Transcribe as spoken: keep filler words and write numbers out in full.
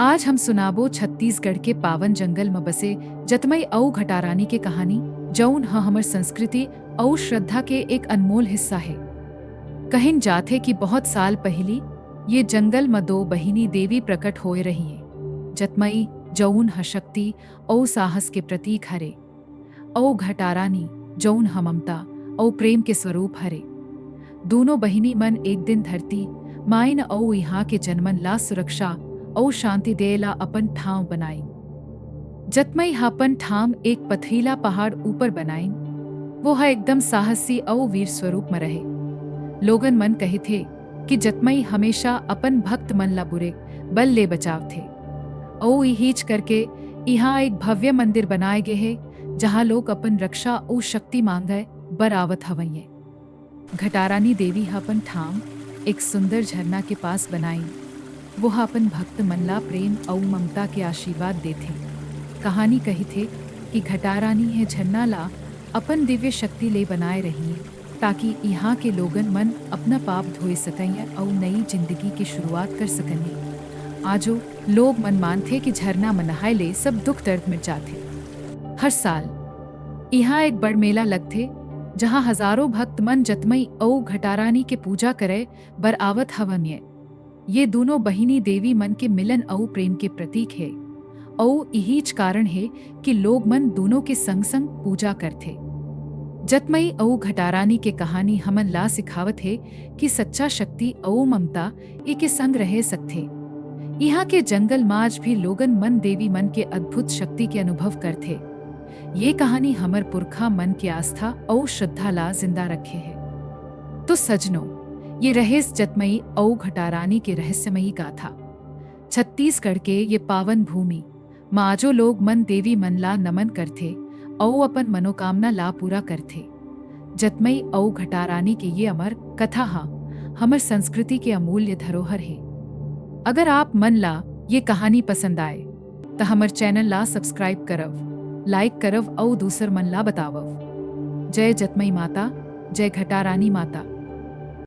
आज हम सुनाबो छत्तीसगढ़ के पावन जंगल म बसे जतमई अउ घटारानी के कहानी, जउन ह हमर संस्कृति अउ श्रद्धा के एक अनमोल हिस्सा हे। कहिन जाथे कि बहुत साल पहिली ये जंगल म दो बहिनी देवी प्रकट होए रहिए। जतमई, जउन ह शक्ति अउ साहस के प्रतीक हरे, अउ घटारानी, जउन ह ममता अउ प्रेम के स्वरूप हरे। दूनों बहिनी मन एक दिन धरती माइन अउ इहाँ के जनमन ला सुरक्षा अउ शांति देय ला अपन ठांव बनाइन। जतमई ह अपन ठांव एक पथरीला पहाड़ ऊपर बनाइन। वो ह एकदम साहसी अउ वीर स्वरूप म रहे। लोगन मन कहिथे कि जतमई हमेशा अपन भक्त मन ला बुरे बल ले बचावथे। अउ इहीच करके इहाँ एक भव्य मंदिर बनाए गे हे, जहाँ लोग अपन रक्षा अउ शक्ति मांगय बर आवत हवंय। घटारानी देवी ह अपन ठाम एक सुंदर झरना के पास बनाइन। वो ह अपन भक्त मन ला प्रेम अउ ममता के आशीर्वाद देथे। कहानी कहिथे कि घटारानी ह झरना ला अपन दिव्य शक्ति ले बनाए रहिए, ताकि इहाँ के लोगन मन अपना पाप धोए सकंय अउ नई जिंदगी के शुरुआत कर सकंय। आजो लोग मन मानथे कि झरना म नहाए ले सब दुख दर्द मिट जाथे। हर साल इहाँ एक बड़ मेला लगथे, जहाँ हजारों भक्त मन जतमई अउ घटारानी के पूजा करे बर आवत हवंय। ये दूनों बहिनी देवी मन के मिलन अउ प्रेम के प्रतीक हे, अउ इहीच कारण हे कि लोग मन दूनों के संग-संग पूजा करथे। जतमई अउ घटारानी के कहानी हमन ला सिखावत हे कि सच्चा शक्ति अउ ममता एके संग रह सकथे। इहाँ के जंगल म आज भी लोगन मन देवी मन के अद्भुत शक्ति के अनुभव करथे। ये कहानी हमर पुरखा मन के आस्था अउ श्रद्धा ला जिंदा रखे हे। तो सजनो, ये रहेस जतमई अउ घटारानी के रहस्यमयी गाथा। छत्तीसगढ़ के ये पावन भूमि म आजो लोग मन देवी मन ला नमन करथे अउ अपन मनोकामना ला पूरा करथे। जतमई अउ घटारानी के ये अमर कथा ह हमर संस्कृति के अमूल्य धरोहर हे। अगर आप मन ला ये कहानी पसंद आए, त हमर चैनल ला सब्सक्राइब करव, लाइक करव अउ दूसर मन ला बतावव। जय जतमई माता, जय घटारानी माता।